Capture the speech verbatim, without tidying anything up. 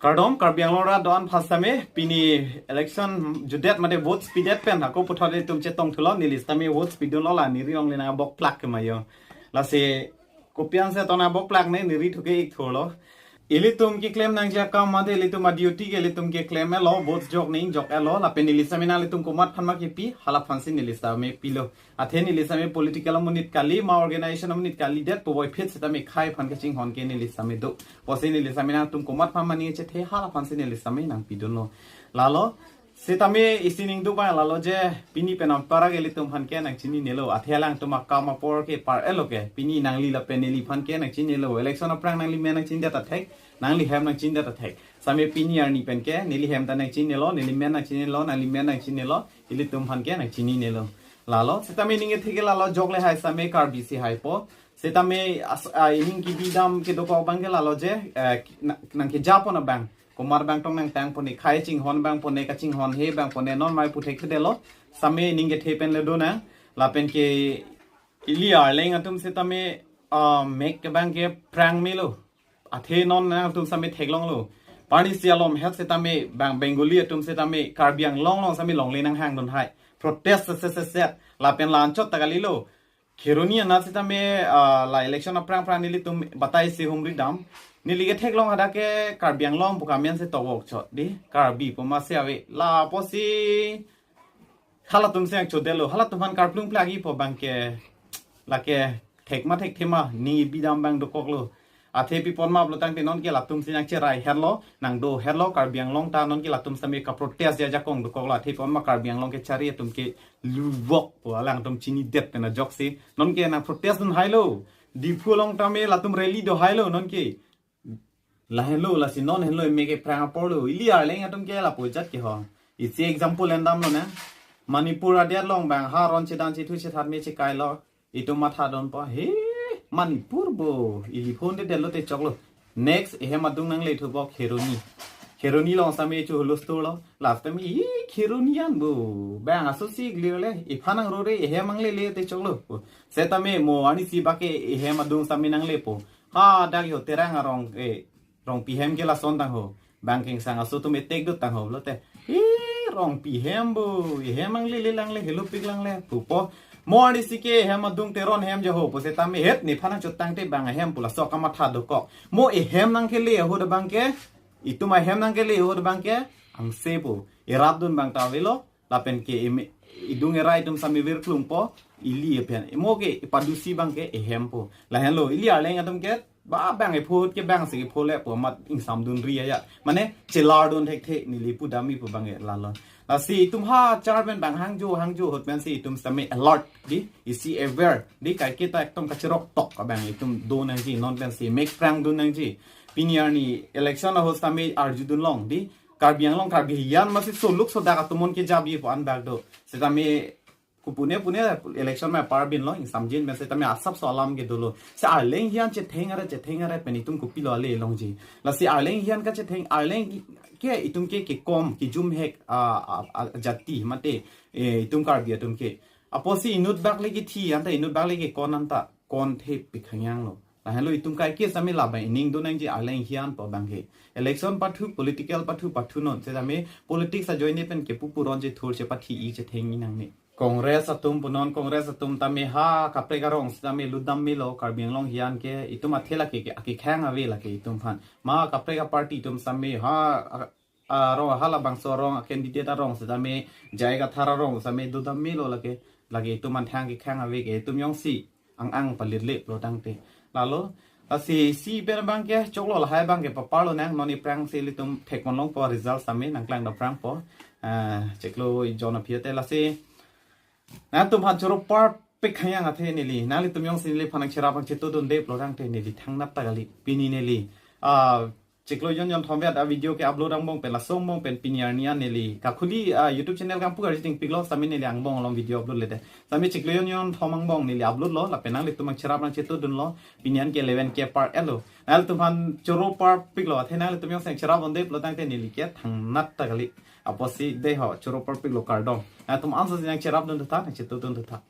Kardom, Karbi Anglong arat do-an aphan sitame, pini election jutdet mate votes pidet pen hako puthot itum chetong thulo, neli sitame votes pidunlo, la neli ong le nang abokplak kemayo. Lasi kopi-an si tona abokplak ne, neli thu ke-ik thulo. Ilitum keklem nangji akam mate ilitum a-duty ke ilitum keklem-etlo, votes jok ning jok-etlo, lapen neli sitame nanglitum komat aphan ma kepi, hala aphan si neli sitame pilo. Athe neli sitame political amonit kali, ma organization amonit kalidet pu voiphit sitame khei aphan kachinghon ke neli sitame do. Pusi neli sitame nangtum komat aphan ma ning chethe, hala aphan si neli sitame nangpidunlo. Lalo, sitame isi ning do ba lalo je, pini pen anpar ke ilitum aphan ke nangchininelo. Athe alangtum akam apor ke par-etlo ke. Pini nangli lapen neli aphan ke nangchininelo. Election aphrang nangli men nangchinidet athek, nangli hem nangchinidet athek. Sitame pini arni pen ke, neli hem ta nangchininelo, neli men nangchininelo, nangli men nangchininelo, ilitum aphan ke nangchininelo. Lalo, sitame ning kethe ke lalo jok le hai sitame Karbi si haipo. Sitame as-, ah, ining kebidam kedokok abang ke lalo je, eh, na-, nangkeja pon abang. Komat abang tong nangtang pon ne, khei chinghon abang pon ne, kachinghonhe abang pon ne, non mai puthek thedetlo. Sitame ning kethe pen le do nang, lapen ke ili Arleng atum sitame, ah, mek ke abang ke prang melo. Athe non nangtum sitame theklonglo. Pani si alom het sitame bang Bengali atum sitame Karbi Anglong along sitame longle nanghangdun hai. Protest se se se se. Lapen la anchot ta kalilo. Kheroni anat sitame, ah, la election aphrang aphrang nelitum batai si humri dam. Neli ketheklong hadak ke Karbi Anglong pu kamen si towok chot di. Karbi pu ma si ave. Lapusi halatum si nangchodetlo. Halatum aphan karplung plagi pu abang ke lake thek ma thekthe ma ning kebidam abang dokoklo. Athe pi pon ma pulo tangte non ke latum si nangcherai hetlo, nangdo hetlo, Karbi Anglong ta non ke latum sitame kaprotest ajakong dokoklo. Athe pi pon ma Karbi Anglong kechari atum ke lubok pu alangtum chinidet pen ajoksi. Non ke nangprotest dun hailo. Diphu along tame latum rally do hailo non ke. Lahenlo, lasi non henlo mek ke prang aporlo. Ili Arleng atum ke lapu ajat ke ho. Isi example endamlo na. Manipur adet along bang ha ron chedan chethu chethat me chekailo. Itum mathadunpo. He, Manipur bo. Ili phone te detlo te choklo. Next, ehem adung nangle thupo Kheroni. Kheroni along sitame chu hulusturlo. Last time, hi, Kheroni an bo. Bang aso si clear le. Iphan nangrore, ehem nanglele te choklo. Setame mo arni si bak ke ehem adung sitame nanglepo. Hadak yo Terang arong, eh, Rongpi hem ke lason tang ho. Bang kengsang aso atum etek dut tang ho pulote. Hi, Rongpi hem bo, ehem nanglele nangle, helopik nangle pupo. Mo arni si ke hem adung Teron hem jo ho pu setame het nephan nangchot tangte bang ahem pu laso kamatha dokok. Mo ehem nangkele ahut abang ke, itum ahem nangkele ahut abang ke, angse pu. Erapdun abang ta avelo, lapen ke eme-, idung erai atum sitame virklungpo, ili ephen. Mo ke ipadusi abang ke ehem pu. Lahenlo, ili Arleng atum ke, ba bang epho ahut ke bang si epho le pu amat ingsamdunri aja. Mane, chelardun thekthe, neli pudamji pu abang ke lalo. Lasi itum ha char pen bang hangjo, hangjo ahut pen si itum sitame alert, di, isi aware, di, kaiketa ekdom kachiroktok abang itum do nangji, non pen si, mek prang dun nangji. Pini arni election ahut sitame arjudunlong, di, Karbi Anglong Karbi hiyan masi soluk sodak atum non kejapji pu an bak do. Setame kopune pune election ma par binlo ingsamjin pen setame asapso alam ke dolo. Se Arleng hiyan chetheng are chetheng are pen itum kopilo ale longji. Lasi Arleng hiyan kachetheng Arleng ke itum ke kekom kejum hek a, a, a, jati mate, eh, itum Karbi atum ke. Apotsi inut bak le kethi anta inut bak le kekon anta konthe pikhang yanglo. Lahenlo itum kaike sitame labang ining do nangji Arleng hiyan pu abang ke. Election pathu, political pathu, pathunon. Setame politics ajoine pen kepu puron chethur chepathi-ik chetheng-ik nangne. Congress atum punon, Congress atum tame ha kaprek arong sitame lutdam melo, Karbi Anglong hiyan ke itum athe lake ke, akekhang ave lake itum aphan. Ma kaprek aparty atum sitame ha, a, arong halabangso arong, a candidate arong sitame, J I Kathar arong sitame dodam melo lake, lake itum an thang kekhang ave ke itum jongsi ang-ang palitle pulo tangte. Lalo, lasi isi pen abang ke choklo lahai abang ke paparlo nang non iphrang si ilitum thekponlongpo result sitame nangklang daphrangpo. Ah, chiklo ijon aphi te lasi. Nangtum aphan choro parpik khang yang athe neli. Nanglitum jongsi neliphan nangcherap nangchetodunde pulo tangte neli thangnat ta kali. Pini neli. Ah, chiklo jon jon thomvet a video ke upload angbong pen laso angbong pen pini arni an neli. Kakhuli, ah, YouTube channel kangpu arjuding piklo sitame neli angbong along video upload ledet. Sitame chiklo jon jon thom angbong neli upload lo, lapen nanglitum nangcherap nangchetodunlo, pini an ke eleven K par-etlo. Nanglitum aphan choro parpiklo, athe nanglitum jongsi nangcherapdunde pulo tangte neli ke thangnat ta kali. Apotsi dei ho, choro parpiklo kardom. Nangtum ansi nangcherapdun thutha, nangchetodun thutha.